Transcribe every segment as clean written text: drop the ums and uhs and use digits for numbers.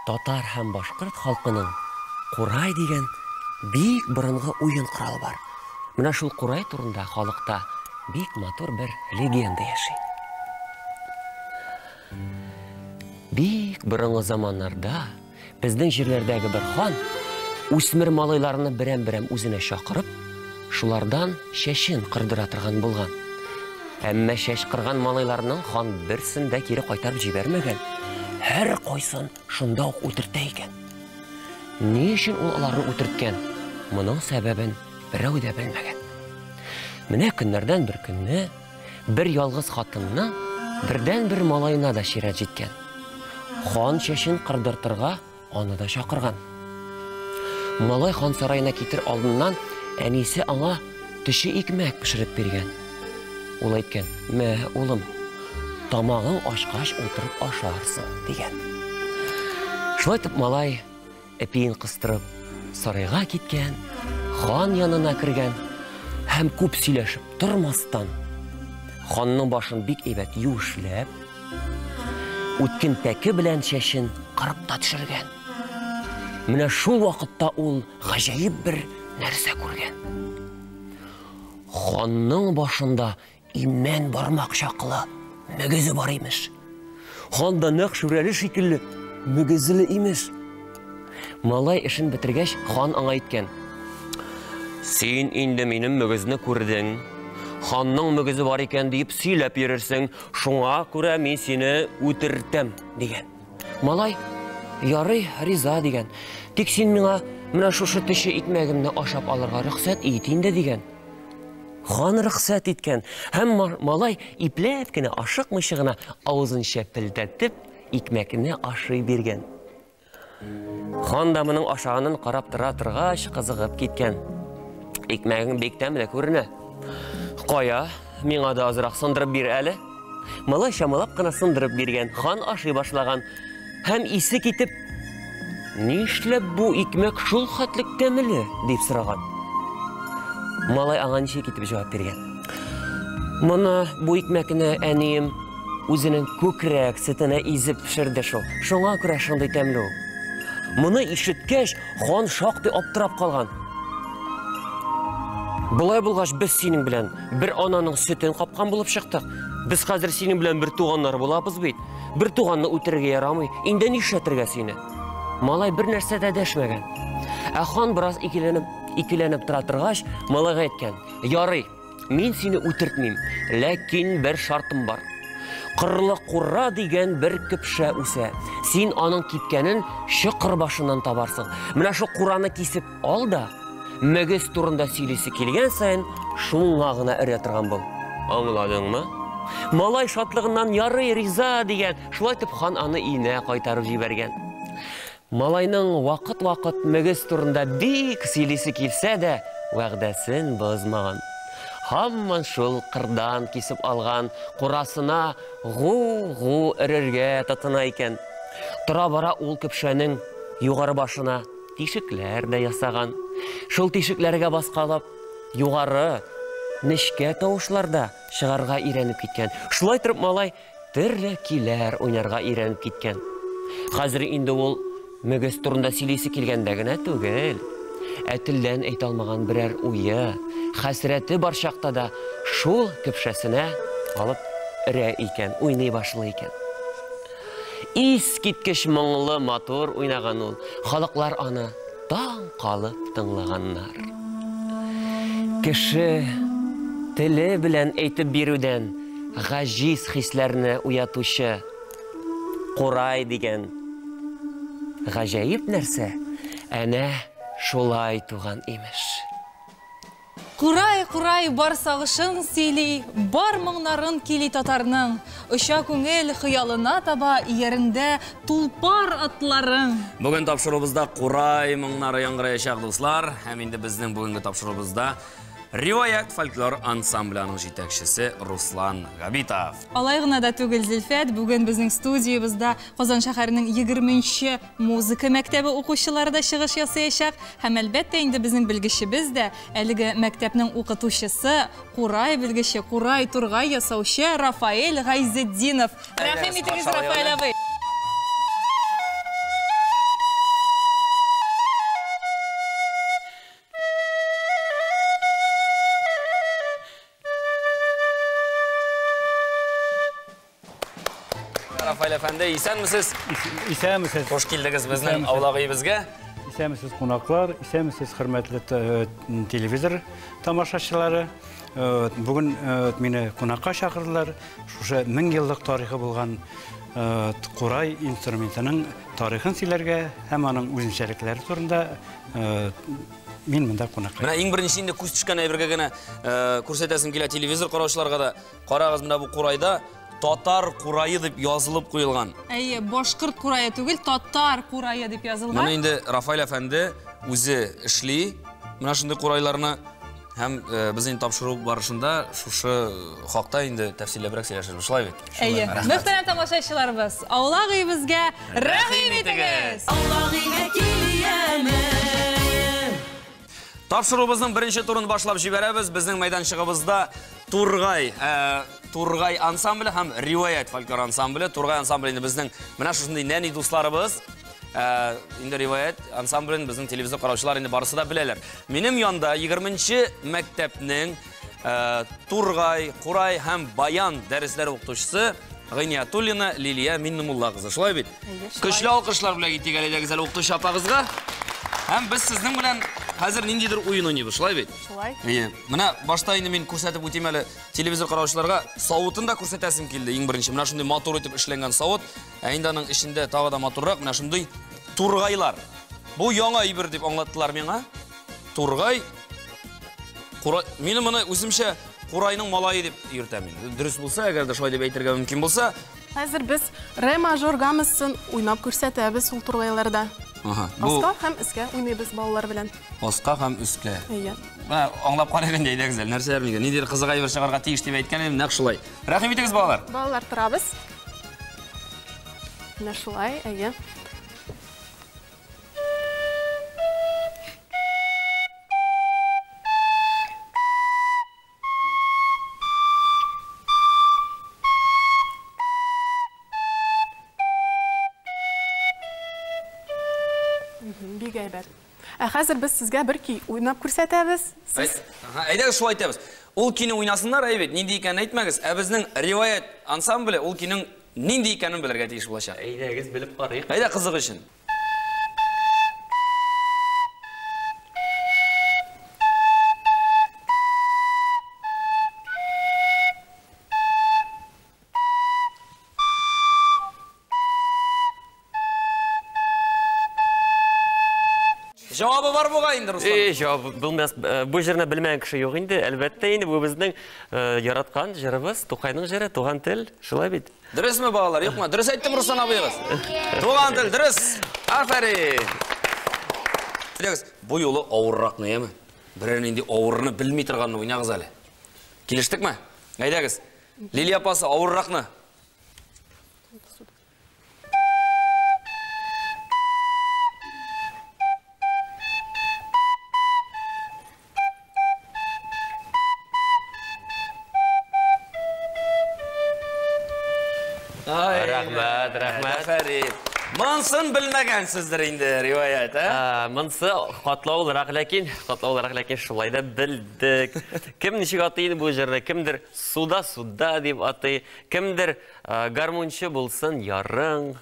Татар һәм башкорт халкының курай дигән бик борынгы уен коралы бар. Менә шул курай турында халыкта бик матур бер легенда яши. Бик борынгы заманнарда безнең җирләрдәге бер хан үсмер малайларны берәм-берәм үзенә чакырып, шулардан чәчен кырдыра торган булган. Әмма чәч кырган малайларның хан берсен дә кире кайтарып җибәрмәгән. Һәр кайсын шунда ук үтертә икән. Ни өчен ул аларны үтерткән? Моның сәбәбен берәү дә белмәгән. Менә көннәрдән бер көнне бер ялгыз хатынның бердәнбер малаена да чират җиткән. Хан чәчен кырдыртырга аны да чакырган. Малай хан сараена китер алдыннан әнисе аңа төче икмәк пешереп биргән. Ул әйткән, "Мә, улым, тамагың ачкач утырып ашарсың", дигән. Шулай итеп малай Эпиен кыстырып, сарайга киткән, хан янына кергән һәм күп сөйләшеп тормастан, ханның башын бик әйбәт юешләп, үткен пәке белән чәчен кырып та төшергән. Менә шул вакытта ул гаҗәеп бер нәрсә күргән. Ханның башында Имән бармак чаклы мөгезе бар имеш. Хан да нәкъ Шүрәле шикелле мөгезле имеш. Малай эшен бетергәч, хан аңа әйткән: "Син инде минем мөгезне күрдең. Ханның мөгезе бар икән диеп сөйләп йөрерсең, шуңа күрә мин сине үтертәм", дигән. Малай: "Ярый, риза", дигән. "Тик син миңа менә шушы төче икмәгемне ашап алырга рөхсәт ит инде", дигән. Хан рөхсәт иткән, һәм малай ипләп кенә, ашыкмыйча гына, авызын чәпелдәтеп, икмәкне ашый биргән. Хан да моның ашаганын карап тора торгач, кызыгып киткән. Икмәгең бик тәмле күренә. Кая, миңа да азрак сындырып бир әле. Малай чамалап кына сындырып биргән, хан ашый башлаган. Һәм исе китеп, Нишләп бу икмәк шул хәтлек тәмле? дип сораган. Малай аңа ничек итеп җавап биргән? Моны бу икмәкне әнием үзенең күкрәк сөтенә изеп пешерде шул. Шуңа күрә шундый тәмле ул. Моны ишеткәч, хан шактый аптырап калган. Болай булгач, без синең белән бер ананың сөтен капкан булып чыктык. Без хәзер синең белән бер туганнар булабыз бит. Бер туганны үтерергә ярамый. Инде нишләтергә сине? Малай бер нәрсә дә дәшмәгән. Ә хан бераз икеләнеп, икеләнеп тора торгач, малайга әйткән: "Ярый, мин сине үтертмим, ләкин бер шартым бар. Кырлы кура дигән бер көпшә үсә. Син аның кипкәнен чокыр башыннан табарсың. Менә шул кураны кисеп ал да, Мөгез турында сөйлисе килгән саен шуңа гына өрә торган бул. Аңладыңмы? Малай шатлыгыннан ярый, риза дигән. Шулай итеп хан аны өенә кайтарып җибәргән. Малайның вакыт-вакыт мөгез турында бик сөйлисе килсә дә, вәгъдәсен бозмаган. Һаман шул кырдан кисеп алган курасына гу-гу өрергә тотына икән. Тора-бара ул көпшәнең югары башына Тишекләр дә ясаган. Шул тишекләргә баскалап, югары, нечкә тавышлар да чыгарырга өйрәнеп киткән. Шулай торып малай төрле көйләр уйнарга өйрәнеп киткән. Хәзер инде ул мөгез турында сөйлисе килгәндә генә түгел, ә телдән әйтә алмаган берәр уе, хәсрәте бар чакта да шул көпшәсенә алып өрә икән, уйный башлый икән. Искиткеч моңлы, матур уйнаган ул. Халыклар аны таң калып тыңлаганнар. Кеше теле белән әйтеп бирүдән гаҗиз хисләрне уятучы курай дигән гаҗәеп нәрсә әнә шулай туган, имеш. Курай, курай, бар сагышын сөйли, Бар моңнарын көйли татарның. Оча күңел хыялына таба, Иярендә тулпар атларың. Бүген тапшыруыбызда курай моңнары яңгыраячак, дуслар. Һәм инде безнең бүгенге тапшыруыбызда Риваять фольклор ансамбле аның җитәкчесе Руслан Габитов. Алай гына да түгел, Зөлфәт, бүген безнең студиябездә Казан шәһәренең 20 Музыка мәктәбе укучылары да чыгыш ясаячак һәм, әлбәттә инде, безнең белгечебез дә, әлеге мәктәпнең укытучысы, курай белгече, курай, тургай ясаучы Рафаэль Гайзетдинов. Рәхим итегез, Рафаэль абый! Рафаэль әфәнде, исәнмесез? Исәнмесез. Хуш килдегез безнең аулак өебезгә. Исәнмесез, кунаклар, исәнмесез, хөрмәтле телевизор тамашачылары. Бүген мине кунакка чакырдылар. Шушы 1000 еллык тарихы булган курай инструментының тарихын сөйләргә һәм аның үзенчәлекләре турында мин монда кунакка. Менә иң беренче инде күз төшкән әйбергә генә күрсәтәсем килә телевизор караучыларга да. Карагыз, менә бу курайда татар курае дип язылып куелган. Әйе, башкорт курае түгел, татар курае дип язылган. Моны инде Рафаэль әфәнде үзе эшли. Менә шундый курайларны һәм без инде тапшыру барышында шушы хакта инде тәфсилләбрәк сөйләшербез. Шулай бит? Әйе. Мөхтәрәм тамашачыларыбыз, аулак өебезгә рәхим итегез! Аулак өйгә киләме? Тапшыруыбызның беренче турын башлап җибәрәбез. Безнең мәйданчыгыбызда Тургай, Тургай ансамбле һәм Риваять фольклор ансамбле. Тургай ансамбле инде безнең менә шушындый нәни дусларыбыз. Инде Риваять ансамблен безнең телевизор караучылар инде барысы да беләләр. Минем янда 20-нче мәктәпнең Тургай, Курай һәм Баян дәресләре укытучысы Гыйниятуллина Лилия Миннемулла кызы. Шулай бит? Көчле алкышлар белән китик әле әйдәгез әле укытучы апагызга. Һәм без сезнең белән хәзер ниндидер уен уйныйбыз, шулай бит? Шулай. Әйе. Менә башта инде мин күрсәтеп үтим әле телевизор караучыларга, савытын да күрсәтәсем килде. Иң беренче менә шундый матур итеп эшләнгән савыт. Ә инде аның эчендә тагы да матуррак менә шундый тургайлар. Бу яңа әйбер дип аңлаттылар миңа. Тургай. Курай. Мин моны үземчә курайның малае дип йөртәм инде. Дөрес булса, әгәр дә шулай дип әйтергә мөмкин булса. Хәзер без ре мажор гаммасын уйнап күрсәтәбез ул тургайларда. Ага, бу Аска һәм өскә уйныйбыз балалар белән. Аска һәм өскә. Әйе. Менә аңлап карыйк инде, әйдәгез әле, нәрсәләр микән? Ниндидер кызык әйбер чыгарга тиеш дип әйткән идем, нәкъ шулай. Рәхим итегез, балалар. Балалар, торабыз. Менә шулай, әйе. Бик әйбәт. Ә хәзер без сезгә бер көй уйнап күрсәтәбез. Сез Әйдәгез шулай итәбез. Ул көйне уйнасыннар, әйбәт, нинди икәнен әйтмәгез. Ә безнең Риваять ансамбле ул көйнең нинди икәнен белергә тиеш булачак. Әйдәгез, белеп карыйк. Әйдә, кызык өчен. Җавабы бар бугай инде, Руслан. Җавабы булмас. Бу җырны белмәгән кеше юк инде. Әлбәттә инде бу безнең яраткан җырыбыз, Тукайның җыры, Туган тел, шулай бит. Дөресме, балалар, юкмы? Дөрес әйттем, Руслан абыегыз. Туган тел, дөрес. Афәрин. Әйдәгез, бу юлы авырракны, яме? Берәр нинди авырны белми торганны уйнагыз әле. Килештекме? Әйдәгез. Лилия апасы, авырракны. Рәхмәт, рәхмәт. Афәрин. Монсын белмәгәнсездер инде, Риваять, ә? Монсы катлаулырак, ләкин, катлаулырак, ләкин шулай да белдек. Кем ничек атый инде бу җырны? Кемдер суда, суда дип атый, кемдер гармунчы булсын ярың.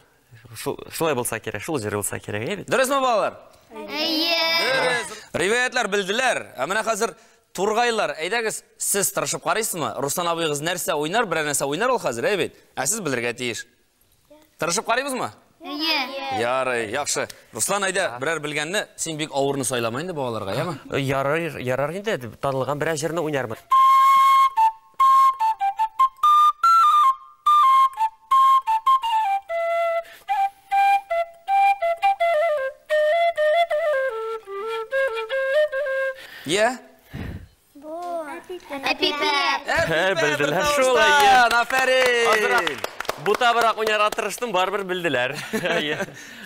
Шулай булса кирәк, шул җыр булса кирәк, әйе бит? Дөресме, балалар? Әйе. Дөрес. Риваятлар белделәр. Ә менә хәзер тургайлар, әйдәгез, сез тырышып карыйсызмы? Руслан абыегыз нәрсә уйнар, берәр нәрсә уйнар ул хәзер, әйе бит? Ә сез белергә тиеш. Тырышып карыйбызмы? Әйе. Ярый, яхшы. Руслан, әйдә, берәр белгәнне, син бик авырны сайлама инде балаларга, яме? Ярар, ярар инде, танылган берәр җырны уйнармын. Йә? Әпипә. Белделәр шул, әйе. Афәрин. Бутабрак уйнарга тырыштым, барыбер белделәр.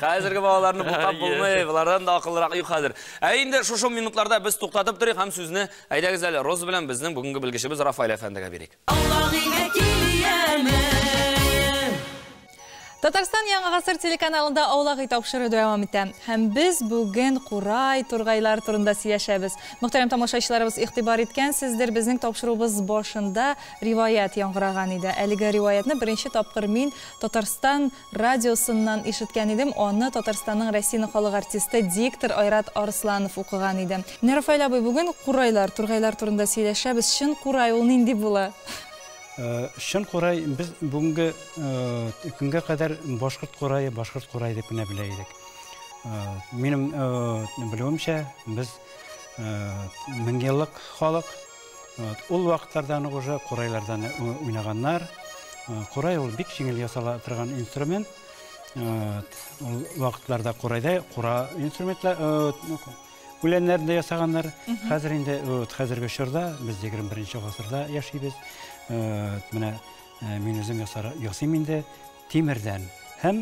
Хәзерге балаларны бутап булмый, болардан да акыллырак юк хәзер. Ә инде шушы минутларда без туктатып торыйк һәм сүзне әйдәгез әле Роза белән безнең бүгенге белгечебез Рафаэль әфәндегә бирик. Аулак өйгә киләме? Татарстан Яңа Гасыр телеканалында Аулак өй тапшыруы дәвам итә. Һәм без бүген курай, тургайлар турында сөйләшәбез. Мөхтәрәм тамашачыларыбыз, игътибар иткәнсездер, безнең тапшыруыбыз башында риваять яңгыраган иде. Әлеге риваятьне беренче тапкыр мин Татарстан радиосыннан ишеткән идем. Аны Татарстанның Россиянең халык артисты, диктор Айрат Арсланов укыган иде. Менә, Рафаэль абый, бүген курайлар, тургайлар турында сөйләшәбез. Чын курай ул нинди була? Чын курай без бүгенге көнгә кадәр башкорт курае, башкорт курае дип кенә белә идек. Минем белүемчә, без меңьеллык халык. Ул вакытлардан ук уже курайлардан уйнаганнар. Курай ул бик җиңел ясала торган инструмент. Ул вакытларда курайда кура инструментлар үләннәрен дә ясаганнар. Хәзер инде хәзерге чорда без 21 гасырда яшибез. Менә мин үзем ясыйм инде тимердән һәм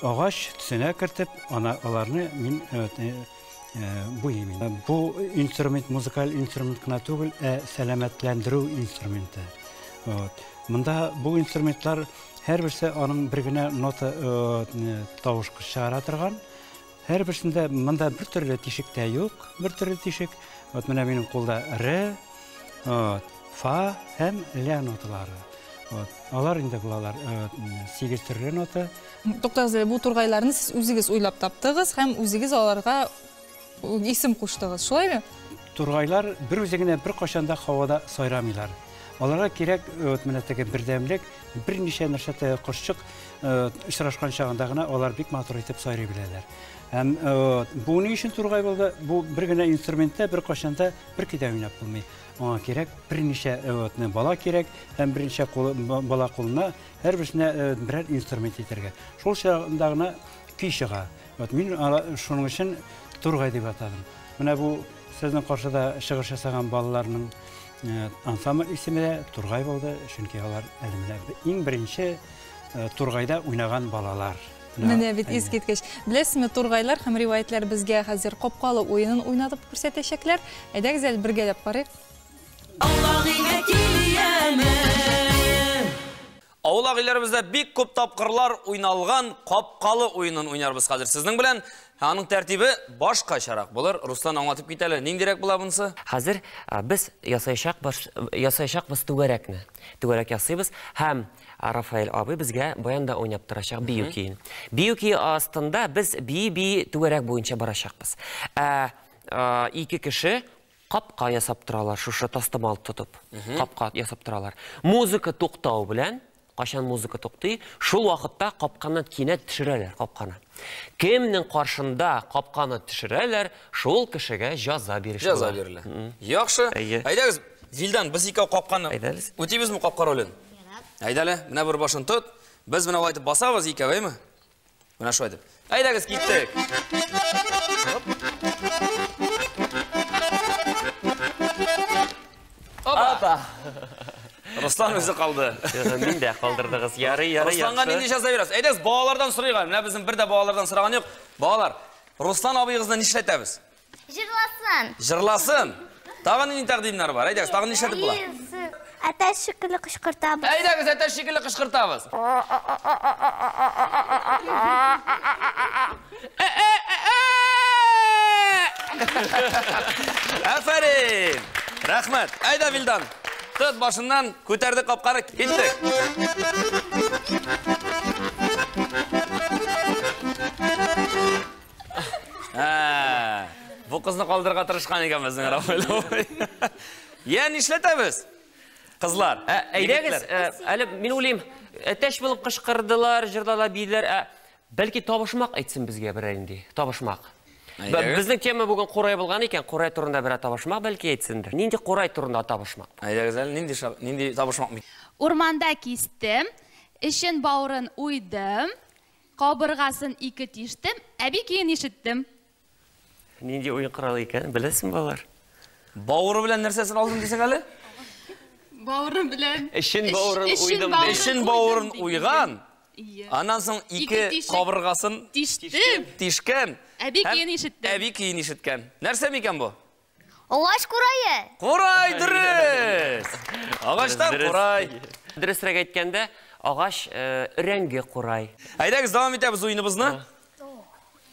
агач төсенә кертеп, ана аларны мин буйыйм. Бу инструмент музыкаль инструмент кына түгел, ә сәламәтләндерү инструменты. Монда бу инструментлар һәрберсе аның бер генә нота тавыш чыгара торган. Һәрберсендә монда бер төрле тишек тә юк, бер төрле тишек. Вот менә минем кулда ре, фа һәм ля ноталары. Вот. Алар инде булалар 8 төрле нота. Туктагыз әле, бу тургайларны сез үзегез уйлап таптыгыз һәм үзегез аларга исем куштыгыз, шулаймы? Тургайлар бер үзе генә бер кашан да һавада сайрамыйлар. Аларга кирәк, вот менә теге бердәмлек, берничә нәрсә кошчык очрашкан чагында гына алар бик матур итеп сайрый беләләр. Һәм бу ни өчен тургай булды? Бу бер генә инструментта бер кашан да бер көйдә уйнап булмый. Аңа кирәк берничә бала кирәк һәм берничә бала кулына һәрберсенә берәр инструмент итәргә. Шул чагында гына көй чыга. Вот мин шуның өчен тургай дип атадым. Менә бу сезнең каршыда чыгыш ясаган балаларның ансамбль исеме дә Тургай булды, чөнки алар әле менә иң беренче Тургайда уйнаган балалар. Менә бит искиткеч. Беләсезме, тургайлар һәм риваятьләр безгә хәзер капкалы уенын уйнатып күрсәтәчәкләр. Әйдәгез әле бергәләп карыйк. Аулак өйләребездә бик күп тапкырлар уйналган капкалы уенын уйнарбыз хәзер сезнең белән. Аның тәртибе башкачарак булыр. Руслан аңлатып кит әле, ниндирәк була монысы? Хәзер без ясаячакбыз түгәрәкне. Түгәрәк ясыйбыз һәм Рафаэль абый безгә баянда уйнап торачак бию көен. Бию көе астында без бии-бии түгәрәк буенча барачакбыз. Ике кеше капка ясап торалар, шушы тастымал тотып, капка ясап торалар. Музыка туктау белән, кашан музыка туктый, шул вакытта капканы кинәт төшерәләр, капканы. Кемнең каршында капканы төшерәләр, шул кешегә җәза бирелә. Җәза бирелә. Яхшы. Әйдәгез, Вилдан, без икәү капканы үтибезме капка ролен? Әйдәле, менә бер башын тот. Без менә алай итеп басабыз икәү, әйме? Менә шулай итеп. Әйдәгез, киттек. Опа! Руслан үзе калды. Мин дә калдырдыгыз. Ярый, ярый, Русланга нинди җәза бирәбез? Әйдәгез, балалардан сорыйк әле. Менә безнең бер дә балалардан сораган юк. Балалар, Руслан абыегызны нишләтәбез? Җырласын. Җырласын. Тагын нинди тәкъдимнәр бар? Әйдәгез, тагын нишләтеп була? Әтәч шикелле кычкыртабыз. Әйдәгез, әтәч шикелле кычкыртабыз. Афәрин! Рәхмәт. Әйдә, Вилдан. Тот башыннан, күтәрде капканы, киттек. Бу кызны калдырырга тырышкан икән безнең Рафаэль абый. Я, нишләтәбез? Кызлар, әйдәгез, әле мин уйлыйм, әтәч булып кычкырдылар, җырладылар, биеделәр. Бәлки табышмак әйтсен безгә берәр инде, табышмак. Безнең тема бүген курай булган икән, курай турында берәр табышмак бәлки әйтсендер. Нинди курай турында табышмак? Әйдәгез әле, нинди табышмак? Урманда кистем, эчен бавырын уйдым, кабыргасын ике тиштем, әби көен ишеттем. Нинди уен коралы икән, беләсең, балалар? Бавыры белән нәрсәсен алдым дисең әле? Бавыры белән. Эчен бавырын уйдым. Эчен бавырын уйган. Аннан соң ике кабыргасын тиштем. Тишкән. Әби көен ишеттем. Әби көен ишеткән. Нәрсә микән бу? Агач курае. Курай, дөрес. Агачтан курай. Дөресрәк әйткәндә, Агач, өрәңге курай. Әйдәгез, дәвам итәбез уеныбызны.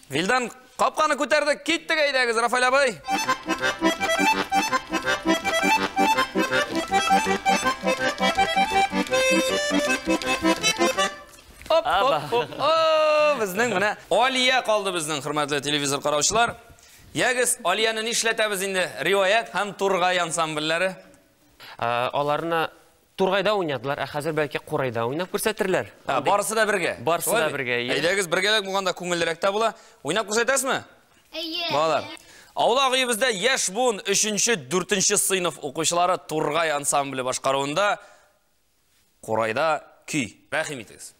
Вилдан капканы күтәрдек, киттек әйдәгез, Рафаэль абый. Оп, оп, оп, оп, безнең менә Алия калды безнең, хөрмәтле телевизор караучылар. Ягез, Алияне нишләтәбез инде? Риваять һәм Тургай ансамбльләре. Аларны Тургайда уйнадылар, ә хәзер бәлки Курайда уйнап күрсәтерләр. Барысы да бергә. Барысы да бергә. Әйдәгез, бергәләп булганда күңеллерәк тә була. Уйнап күрсәтәсезме? Әйе. Балалар. Аулак өебездә яшь буын 3-4 сыйныф укучылары Тургай ансамбле башкаруында Курайда көй. Рәхим итегез.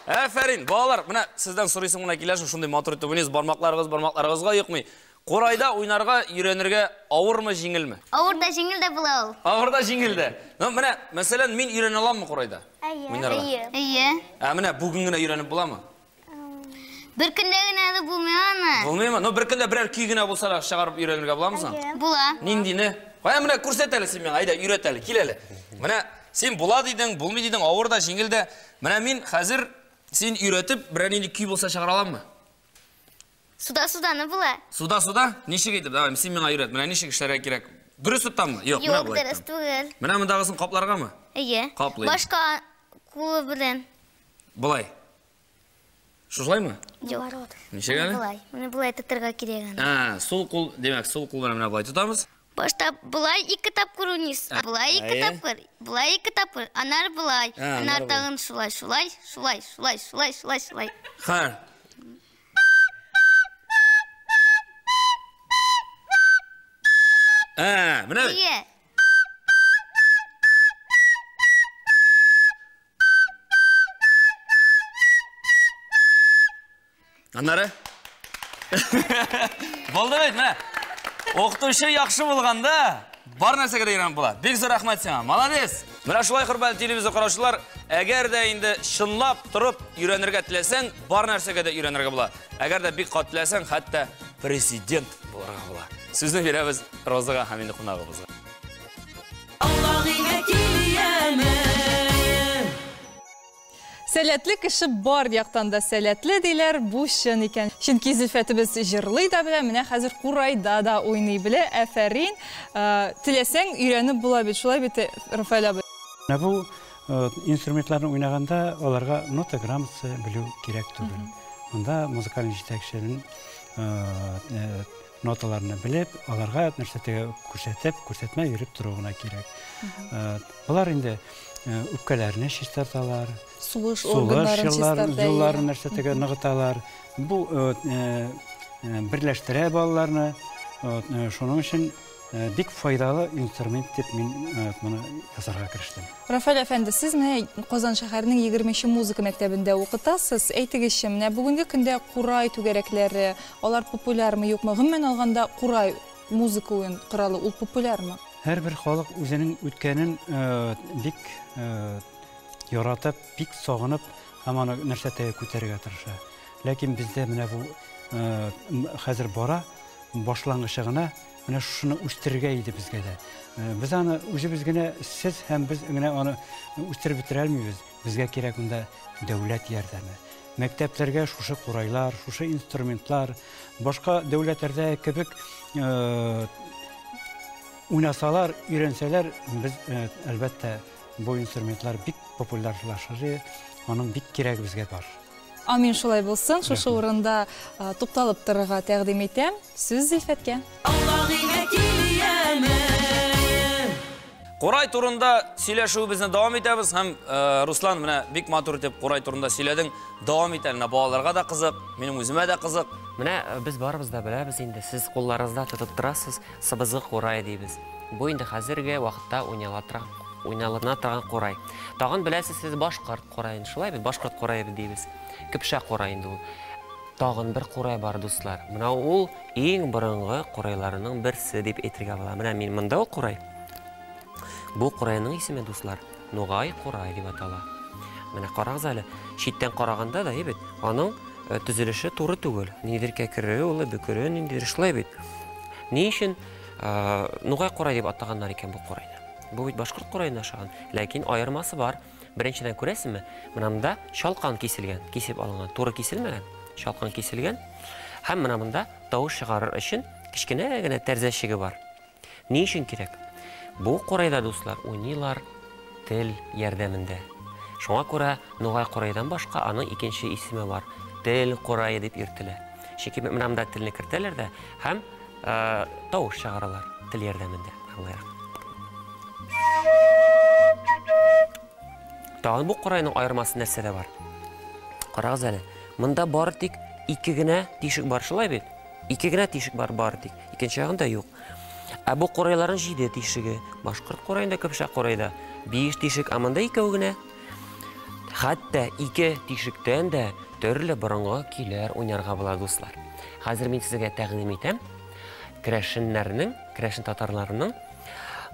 Әфәрин, балалар, менә сездән сорыйсым гына килә, шундый матур итеп уйныйсыз, бармакларыгыз бармакларыгызга йокмый. Курайда уйнарга өйрәнергә авырмы, җиңелме? Авыр да җиңел дә була ул. Авыр да җиңел дә. Ну, менә, мәсәлән, мин өйрәнә аламмы курайда? Уйнарга. Әйе. Ә менә бүген генә өйрәнеп буламы? Бер көндә генә дә булмый аны. Булмыймы? Ну, бер көндә берәр көй генә булса да чыгарып өйрәнергә буламы соң? Була. Ниндине? Кая менә күрсәт әле син миңа, әйдә, өйрәт әле, кил әле. Менә син була дидең, булмый дидең, авыр да, җиңел дә. Менә мин хәзер син өйрәтеп, берәр нинди көй булса чыгара аламмы? Суда суданы була. Суда, суда? Ничек итеп? Давай, син миңа өйрәт. Менә ничек эшләргә кирәк? Дөрес тотаммы? Юк, менә Юк, болай дөрес тотам. түгел. Менә мондагысын капларгамы? Әйе. Каплыйм. Башка кулы белән. Болай. Шушылаймы? Юк. Ничек әле? Болай. Менә болай тотарга кирәк аны. А, сул кул, димәк, сул кул белән менә болай тотабыз. Башта болай ике тапкыр уйныйсыз. Болай ике Әйе. тапкыр, болай ике тапкыр, анар болай, А, анар анар болай. тагын шулай, шулай, шулай, шулай, шулай, шулай, шулай. Ха. А, менә бит. Әйе. Аннары? Булды бит, менә. Укытучы яхшы булганда, бар нәрсәгә дә өйрәнеп була. Бик зур рәхмәт сиңа. Молодец. Менә шулай, хөрмәтле телевизор караучылар, әгәр дә инде чынлап торып өйрәнергә теләсәң, бар нәрсәгә дә өйрәнергә була. Әгәр дә бик каты теләсәң, хәтта президент булырга була. Сүзне бирәбез Розага һәм инде кунагыбызга. Аулак өйгә килияме? Сәләтле кеше бар яктан да сәләтле диләр, бу чын икән. Чөнки Зөлфәтебез җырлый да белә, менә хәзер курайда да уйный белә. Әфәрин, теләсәң өйрәнеп була бит, шулай бит, Рафаэль абый. Менә бу инструментларны уйнаганда аларга нота грамотасы белү кирәк түгел. Монда музыкаль җитәкченең ноталарны белеп, аларга нәрсәтегә күрсәтеп, күрсәтмә йөреп тору гына кирәк. Болар инде үпкәләрне чистарталар, Сулыш сулыш органнарын чистарта, юлларын нәрсәтегә ныгыталар. Бу берләштерә балаларны. Шуның өчен бик файдалы инструмент дип мин моны ясарга керештем. Рафаэль әфәнде, сез менә Казан шәһәренең 20 музыка мәктәбендә укытасыз. Әйтегезче, менә бүгенге көндә курай түгәрәкләре, алар популярмы, юкмы? Гомумән алганда курай музыка уен коралы ул популярмы? Һәрбер халык үзенең үткәнен бик яратып, бик сагынып һәм аны нәрсәтәгә күтәрергә тырыша. Ләкин бездә менә бу хәзер бара, башлангычы гына, менә шуны үстерергә иде безгә дә. Без аны үзебез генә, сез һәм без генә аны үстереп бетерә алмыйбыз. Безгә кирәк монда дәүләт ярдәме. Мәктәпләргә шушы курайлар, шушы инструментлар, башка дәүләтләрдә кебек уйнасалар, өйрәнсәләр, без, әлбәттә, бу инструментлар бик популярлашыр, аның бик кирәге безгә бар. Амин, шулай булсын. Шушы урында тукталып торырга тәкъдим итәм. Сүз Зөлфәткә. Курай турында сөйләшүебезне дәвам итәбез һәм Руслан, менә бик матур итеп курай турында сөйләдең. Дәвам ит әле, менә балаларга да кызык, минем үземә дә кызык. Менә без барыбыз да беләбез инде, сез кулларыгызда тотып торасыз, сыбызгы курай дибез. Бу инде хәзерге вакытта уйналына торган курай. Тагын беләсез сез башкорт кураен, шулай бит, башкорт курае дибез. Көпшә курай инде ул. Тагын бер курай бар, дуслар. Менә ул иң борынгы курайларының берсе дип әйтергә була. Менә мин монда ул курай. Бу курайның исеме, дуслар, Нугай курай дип атала. Менә карагыз әле, читтән караганда да, әйбәт, аның төзелеше туры түгел. Ниндидер кәкре ул, бөкре, ниндидер шулай бит. Ни өчен Нугай курай дип атаганнар икән бу курайны? Бу бит башкорт кураена охшаган, ләкин аермасы бар. Беренчедән, күрәсезме? Менә монда чалкан киселгән, кисеп алынган, туры киселмәгән, чалкан киселгән. Һәм менә монда тавыш чыгарыр өчен кечкенә генә тәрзәчеге бар. Ни өчен кирәк? Бу курайда, дуслар, уйныйлар тел ярдәмендә. Шуңа күрә Нугай курайдан башка аның икенче исеме бар. Тел курае дип йөртелә. Чөнки менә монда телне кертәләр дә һәм тавыш чыгаралар тел ярдәмендә. Аңлайрак. Тагын бу курайның аермасы нәрсәдә бар? Карагыз әле. Монда бары тик ике генә тишек бар, шулай бит? Ике генә тишек бар, бары тик. Икенче ягында юк. Ә бу курайларның 7 тишеге. Башкорт кураенда, көпшәк курайда 5 тишек, ә монда икәү генә. Хәтта 2 тишектән дә төрле борынгы көйләр уйнарга була, дуслар. Хәзер мин сезгә тәкъдим итәм. Керәшеннәрнең, керәшен татарларының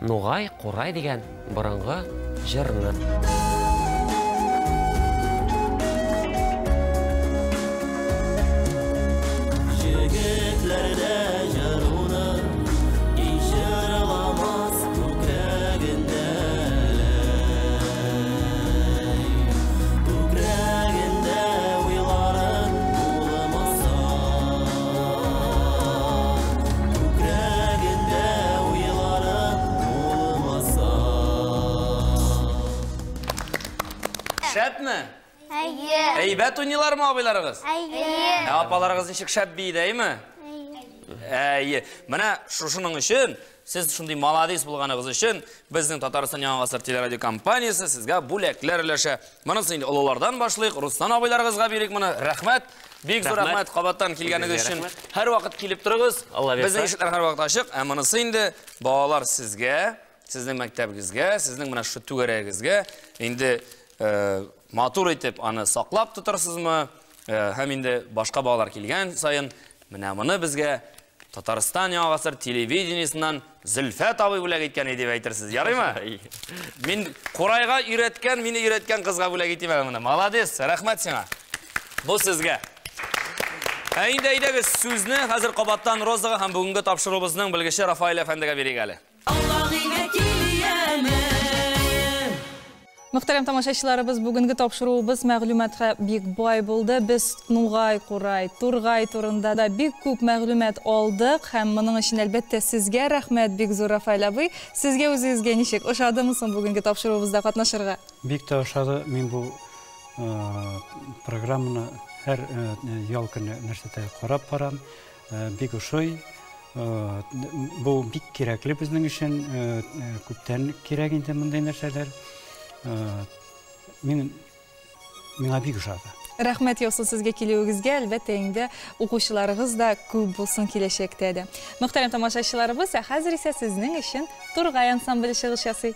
Нугай курай дигән борынгы җырны. Җегетләрдә җыруны җырламас күкрәгендә, күкрәгендә уйларын булмаса, күкрәгендә уйларын булмаса. Шәпме? Әйе. Әйбәт уйныйлармы абыйларыгыз? Әйе. Ә апаларыгыз ничек шәп бии, әйеме? Әйе. Менә шушының өчен, сез шундый молодец булганыгыз өчен, безнең Татарстан Яңа Гасыр телерадиокомпаниясе сезгә бүләкләр өләшә. Монысын инде олылардан башлыйк, Руслан абыйларыгызга бирик моны. Рәхмәт. Бик зур Рәхмәт. рәхмәт кабаттан килгәнегез Үзегезгә өчен. рәхмәт. Һәрвакыт килеп торыгыз. Алла бирса. Безнең ишекләр һәрвакыт ачык. Ә монысы инде балалар сезгә, сезнең мәктәбегезгә, сезнең менә шушы түгәрәгегезгә инде матур итеп аны саклап тотарсызмы? Һәм инде башка балалар килгән саен менә моны безгә Татарстан Яңа Гасыр телевидениесеннән Зөлфәт абый бүләк иткән иде дип әйтерсез. Ярыймы? Мин курайга өйрәткән, мине өйрәткән кызга бүләк итим әле моны. Молодец, рәхмәт сиңа. Бу сезгә. Ә инде әйдәгез сүзне хәзер кабаттан Розага һәм бүгенге тапшыруыбызның белгече Рафаэль әфәндегә бирик әле. Мөхтәрәм тамашачыларыбыз, бүгенге тапшыруыбыз мәгълүматка бик бай булды. Без Нугай курай, Тургай турында да бик күп мәгълүмат алдык һәм моның өчен әлбәттә сезгә рәхмәт бик зур, Рафаэль абый. Сезгә үзегезгә ничек ошадымы соң бүгенге тапшыруыбызда катнашырга? Бик тә ошады. Мин бу программаны һәр ял көне нәрсәдә карап барам. Бик ошый. Бу бик кирәкле безнең өчен, күптән кирәк инде мондый нәрсәләр. Миңа бик ошады. Рәхмәт яусын сезгә килүегезгә, әлбәттә инде укучыларыгыз да күп булсын киләчәктә дә. Мөхтәрәм тамашачыларыбыз, ә хәзер исә сезнең өчен Тургай ансамбле чыгыш ясый.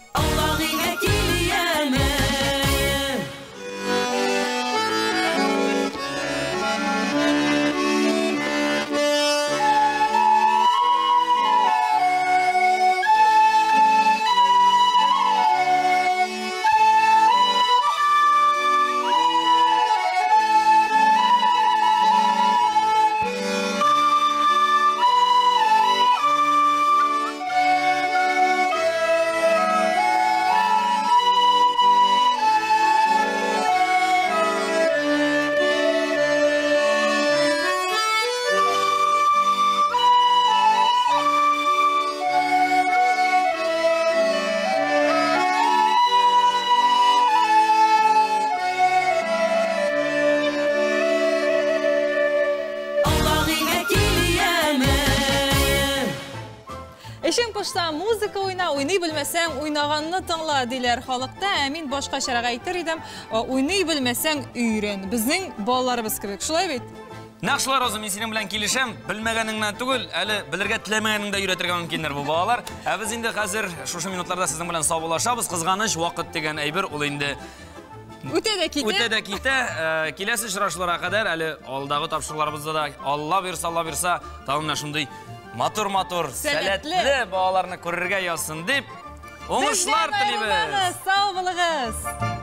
Эчең пошса, музыка уйна, уйный белмәсәң, уйнаганны тыңла, диләр халыкта. Ә мин башкачарак әйтер идем, уйный белмәсәң, өйрән. Безнең балаларыбыз кебек. Шулай бит? Нәкъ шулай, Роза, мин синең белән килешәм. Белмәгәнеңнән түгел, әле белергә теләмәгәнеңне дә өйрәтергә мөмкиннәр бу балалар. Ә без инде хәзер шушы минутларда сезнең белән саубуллашабыз. Кызганыч, вакыт дигән әйбер ул инде үтә дә китә. Үтә дә китә. Киләсе очрашуларга кадәр әле алдагы тапшыруларыбызда да Алла бирса, Алла бирса, тагын менә шундый матур-матур, сәләтле балаларны күрергә язсын дип, уңышлар телибез. Сау булыгыз.